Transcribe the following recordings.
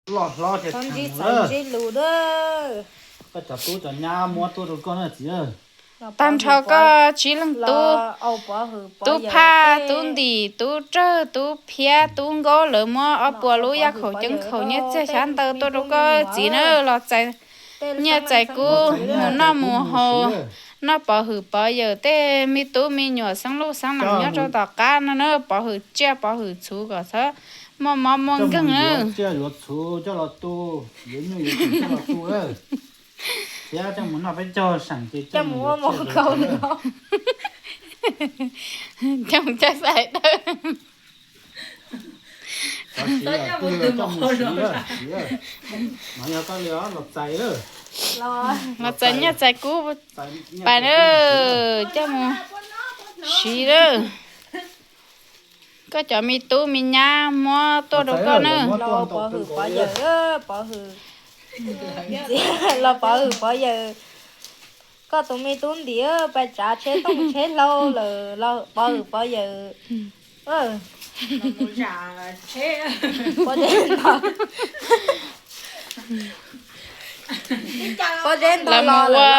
Loj hlob ces txhob ntsib txhob ntsib lus a. Koj cov tub cov nyab muab tuaj rau koj na txiv. Tag nrho koj tsib leeg tub, tub Phaj, tub Ntim, tub Rawg, tub Phiab, tub Nkaub lawv muab ob puas lub yaj khaum ceeb khaum nyiaj txiag xyab ntawv tuaj rau koj txiv na. Los txais nyiaj txais kub mus noj mus haus, noj pov hwm pov yawm tej me tub me nyuam xeeb luj xeeb lees nyob rau tom qab no na. Pov hwm tsiaj pov hwm txhuv kom txhob muaj mob muaj nkeeg na. Tsiaj yuav txhuv coj los tu, yuav nyuj yuav twm coj los tu. Thiab coj mus noj peb caug seem ces coj mus ua mov nkaus no. Coj mus coj xais dawb. Cov siv coj mus siv, no yog koj li los txais, los txais nyiaj txais kub pais na, coj mus siv lawm. Koj cov me tub me nyab muab tuaj rau koj na. Los pov hwm pov yawm, pov hwm, los pov hwm pov yawm. Koj tus me tub Ntim pais tsav tsheb tooj tsheb hlau lawm los pov hwm pov yawm. Pob zeb ntog los ua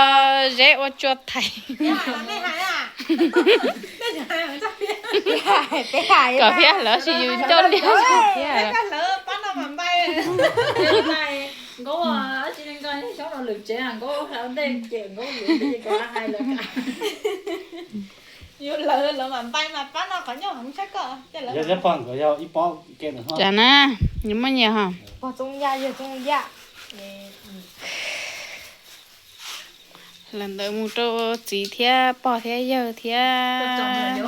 zeb ua tsua thaiv. Kom Phiab lawv tsis yus coj liaj. Nkauj, tsis nkauj xyoob los lwm tsev, Nkauj hla ntej ces Nkauj lwm ces hais lawv. Yog thiab pog nkawd yog ib pob ke na. Cas na, nws muaj nyias ho. Pog Txooj Yaj, yawg Txooj Yaj. Lawv ntawd mus rau txiv thiab pog thiab yawg thiab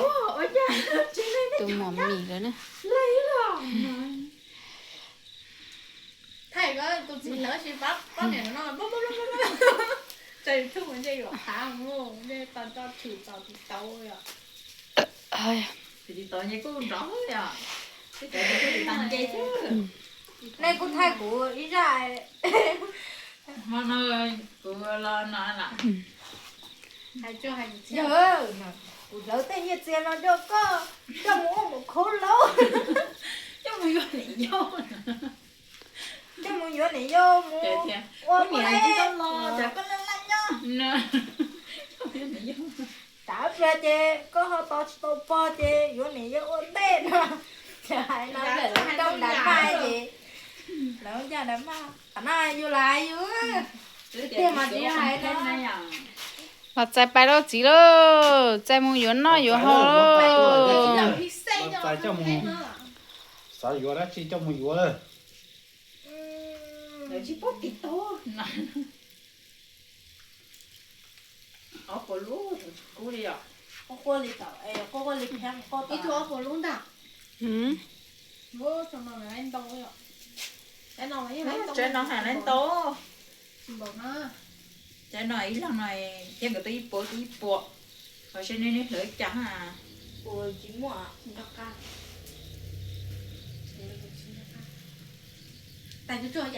tus muam mis lawm na. Thaij tus txiv lawv tsis pab, pab niam no, tso YouTube ntshe yuav qhav mus, ntshe tau tso tshwm tau tsis tau. Nej kuj thaij kuv ib zaj. Hmo no kuv los no lam. Yog, kuv hlawv tej nyiaj txiag no rau koj coj mus ua mus khauv laub, coj mus yuav niam yau, coj mus yuav niam yau mus ua niam yau los tsam koj laj laj nyob. Tsam pliag ces koj ho tos tsis tau pog ces yuav niam yau ua ntej no. Hais no lawm rau Dam Maj ces, lawv ncaj Dam Maj qhov no yus lam yus, tiag mas tsis yog hais no. Los txais pais lauj txiv lauj, txais mus yuav noj yuav haus lauj. Xav yuav dab tsi coj mus yuav. Lawv tsis paub tiv tauj. Ob puas lub tsis kub li os. Ib tug ob puas lub ntag. Tsev no hais lawv ntau. Tsev no ib leeg no thiab nkawd twb ib puas twb ib puas. Ho seb neb neb hlawv cas. Yawg Txooj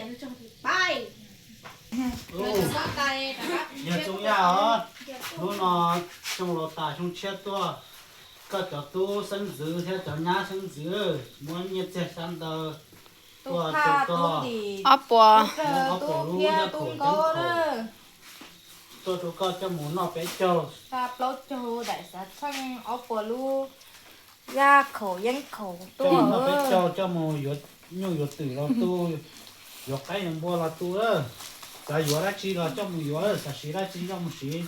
Yaj os, hnub no xyoo laus tas xyoo tshiab tuaj, koj cov tub xeeb ntxwv thiab cov nyab xeeb ntxwv muab nyiaj txiag xyab ntawv tuaj rau koj. Ob puas, ob puas lub yaj khaum ceeb khaum tuaj rau koj coj mus noj peb caug. Plaub caug daim xav txheej ob puas lub yaj khaum yeeb khaum tuaj noj peb caug coj mus yuav nyuj yuav twm los tu, yuav qaib yuav npua los tu. Xav yuav dab tsi los coj mus yuav, xav siv dab tsi coj mus siv.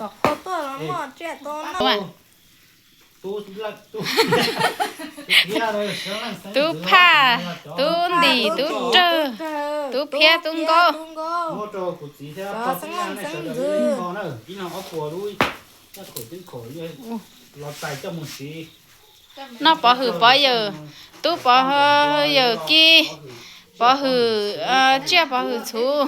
Tub Phaj, Tub Ntim, Tub Rawg, Tub Phiab, Tub Nkaub. Muab rau kuv txiv thiab pog Txooj Yaj nej sawv daws ib leeg kho na, ib leeg ob puas lub yaj khaum ceeb khaum los txais coj mus siv. Noj pov hwm pov yawm, tub pov yawm kib, pov hwm tsiaj pov hwm txhuv.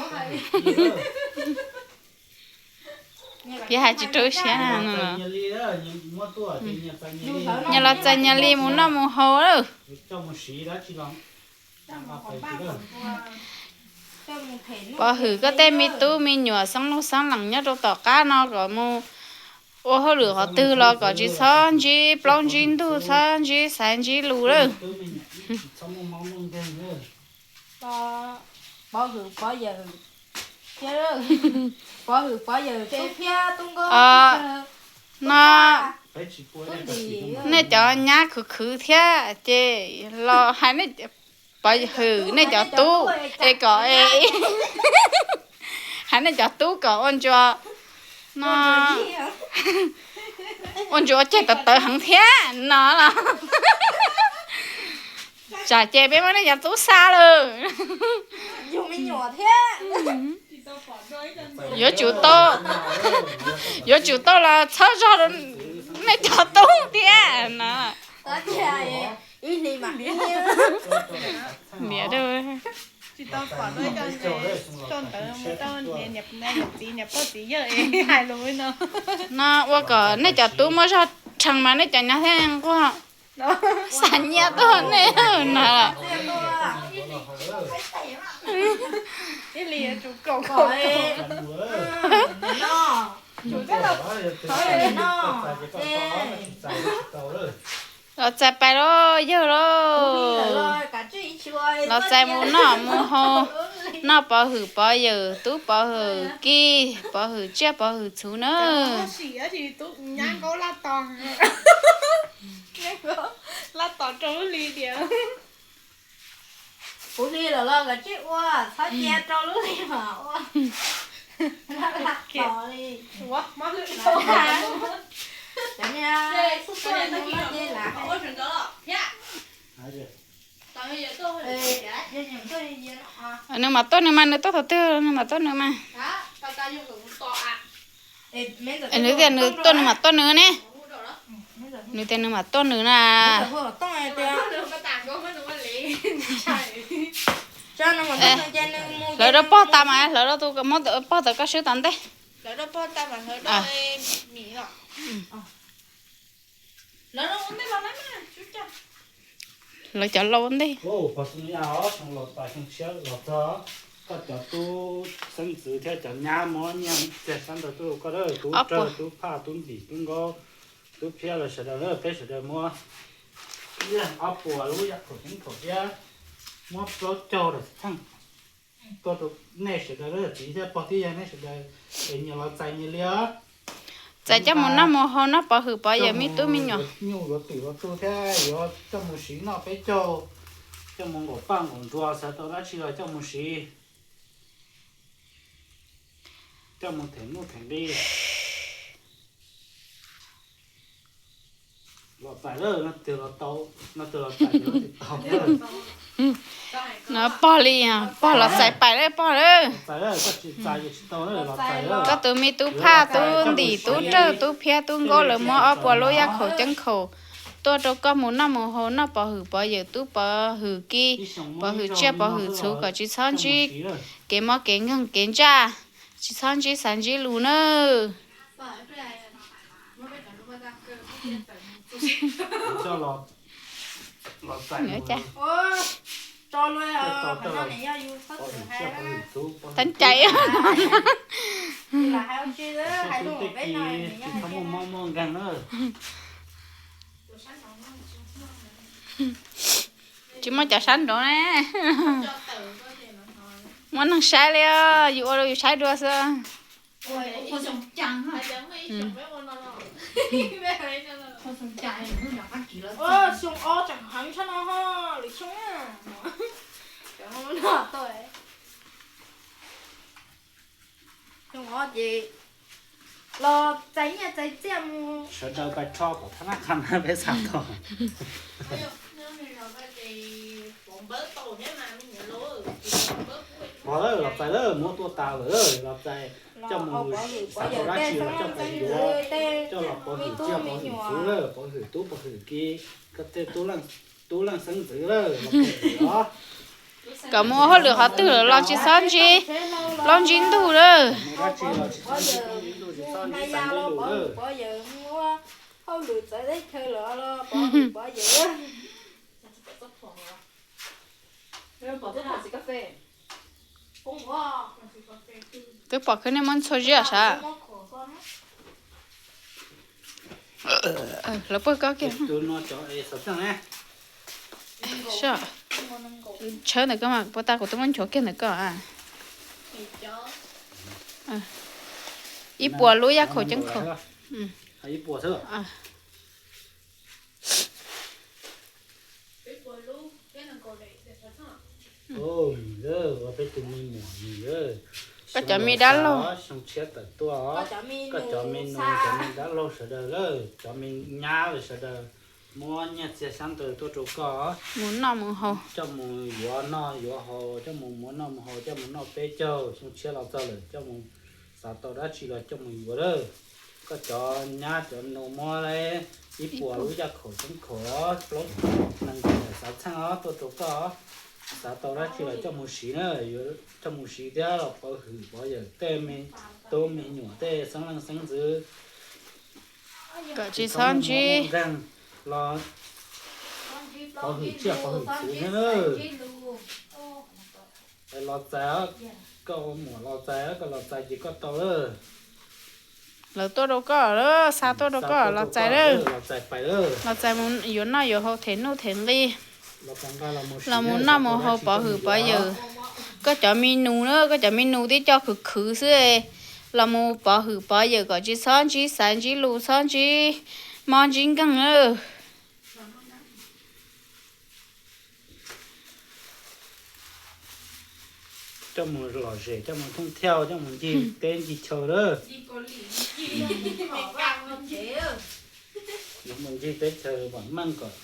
Piav hais tsis rau siab no. Nyias los txais nyias li mus noj mus haus lawm. Pov hwm koj tej me tub me nyuam xeeb lub xeeb lees nyob rau tom qab no kom mus ua hauj lwm qhov twg los kom tsis txhob ntsib plaub ntsib ntug, txhob ntsib xaiv ntsib lus lawm. Pov hwm pov yawm, pov hwm pov yawm tub thiab tub nkauj, no nej cov nyab khwv khwv thiab ces los hais, pov hwm nej cov tub es kom, hais nej cov tub kom ua ntsuas, no ua ntsuas ceg tawv tawv heev thiab no los, tsam ces peb muab nej cov tub xa lawm. Yuav tsum tau, yuav tsum tau los txhob zog nej cov tub thiab no. Niam, tsis tau pom dua coj ntawd mus rau niam txiv niam pog txiv yawg es hais lus li no. No ua kom nej cov tub muaj zog rhees mas nej cov nyab thiaj nquag xa nyiaj tuaj nej na. Los txais pais lauj yawg lauj. Los txais mus noj mus haus, noj pov hwm pov yawm, tub pov hwm kib, pov hwm tsiaj pov hwm txhuv na. Lab tom rau lub hli tias, kuv hli lawm los koj tsij ua, txhob cia rau lub hli mam ua. Lab tom li. Nws mam tuaj nws mas, nws tuaj thaum twg nws mam tuaj nws mas. Nws tias nws tuaj nws mam tuaj nws ne. Nws tias nws mam tuaj nws na. Hlawv rau pog tas mas hlawv rau tus muab pog tawm koj swb tom ntej. Lawv cov laus ua ntej. Los txog koj cov tub xeeb ntxwv thiab cov nyab muab nyiaj txiag sab ntawd tuaj rau koj, tub Rawg, tub Phaj, tub Ntim, tub Nkaub, tub Phiab, los sawv daws, peb sawv daws muab ib leeg ob puas lub yaj khaum ceeb khaum thiab muab plaub caug daim txheej tuaj rau nej sawv daws, txiv thiab pog thiab yawg nej sawv daws, es nyias los txais nyias li os. Txais coj mus noj mus haus, noj pov hwm pov yawm me tub me nyuam. Nyuj yuav twm los tu thiab yuav coj mus siv noj peb caug, coj mus nqaum paj nqaum nruas, xav tau dab tsi los coj mus siv, coj mus them nuj them nqi. Los txais lawm, no twg los tau, no twg los txais tau. No pog li, pog los txais pais lawm pog lawm. Koj tus me tub Phaj, tub Ntim, tub Rawg, tub Phiab, tub Nkaub lawv muab ob puas lub yaj khaum ceeb khaum tuaj rau koj mus noj mus haus, noj pov hwm pov yawm, tub pov hwm kib, pov hwm tsiaj pov hwm txhuv, kom tsis txhob ntsib kev mob kev nkeeg kev ntsaj, tsis txhob ntsib xav ntsib lus nawb. Teeb cai. Tsis muaj cov sab nraud ne. Muaj neeg saib li, yus ua rau yus saib dua xwb. Xyoo ob ces los txais nyiaj txais txiaj mus. Sawv daws pais rho kom thab nab qha na peb xav tau. Pog lawm, los txais lawm, muab tuaj tas lawm, los txais coj mus xav tau dab tsi los coj pais yuav, coj los pov hwm tsiaj pov hwm txhuv lawm, pov hwm tub pov hwm kiv, koj tej tub leej xeeb ntxwv lawm los pov hwm os. Kom mus ua hauj lwm qhov twg los tsis txhob ntsib plaub ntsib ntug lawm. Hauj lwm txawv teb chaws los los pov hwm pov yawm. Twb pom khwb nej muab ntxhua ziaj sav. Lawv puag koj kiag. Tshawb ntawm koj mas, puas tas kuv twb muab nchuav kiag ntawm koj. Ib puas lub yaj khaum ceeb khaum. Peb tus me muam, koj cov me dab laug, xyoo tshiab tawm tuaj, koj cov me nus, cov me dab laug sawv daws lawm, cov me nyab lawm sawv daws, muab nyiaj txiag xyab ntawv tuaj rau koj mus noj mus haus, coj mus yuav noj yuav haus, coj mus muab noj mus haus, coj mus noj peb caug, xyoo tshiab los txog lawm coj mus, xav tau dab tsi los coj mus yuav lawm. Koj cov nyab cov nus muab ib puas lub yaj khaum ceeb khaum, plaub nees nkaum daim xav txheej os tuaj rau koj, xav tau dab tsi los coj mus siv na, coj mus siv thiab los pov hwm pov yawm tej me tub me nyuam tej xeeb leej xeeb ntxwv, kom tsis txhob ntsib nkeeg los pov hwm tsiaj pov hwm txhuv thiab na. Los txais, koj ua muam los txais, koj los txais ces koj tau lawm. Lawv tuaj rau koj lawm, xa tuaj rau koj los txais lawm. Los txais mus yuav noj yuav haus them nuj them nqi, los mus noj mus haus pov hwm pov yawm. Koj cov me nus na, koj cov me nus twb coj khwv khwv xwb, los mus pov hwm pov yawm kom tsis txhob ntsib xaiv ntsib lus, txhob ntsib mob ntsib nkeeg na. Coj mus lom zem, coj mus thooj thiaj, coj mus ncig teb ncig chaw lawm. Yuav mus ncig teb chaws vam meej kom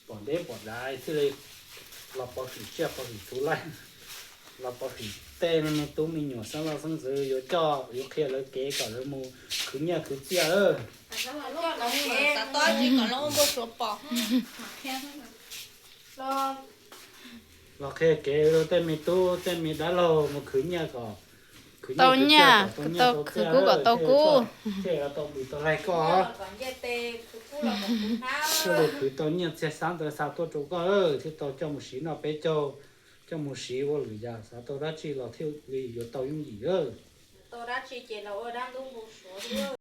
pom deb pom dav thiaj li los pov hwm tsiaj pov hwm txhuv laij, los pov hwm tej me tub me nyuam xeeb leej xeeb ntxwv, yuav coj yuav qhia lawv kev kom lawv mus khwv nyiaj khwv txiaj lawm. Los qhia kev rau tej me tub tej me dab laug mus khwv nyiaj kom khwv tau nyiaj, tau khwv kub kom tau kub, thiaj tau pw tau laig koj. Thiaj li khwv tau nyiaj txiag xyab ntawv xa tuaj rau koj, thiaj tau coj mus siv noj peb caug, coj mus siv ua lwm yam, xav tau dab tsi los thiaj li yuav tau yooj yim. Tau dab tsi ces los ua dab ntub npau suav.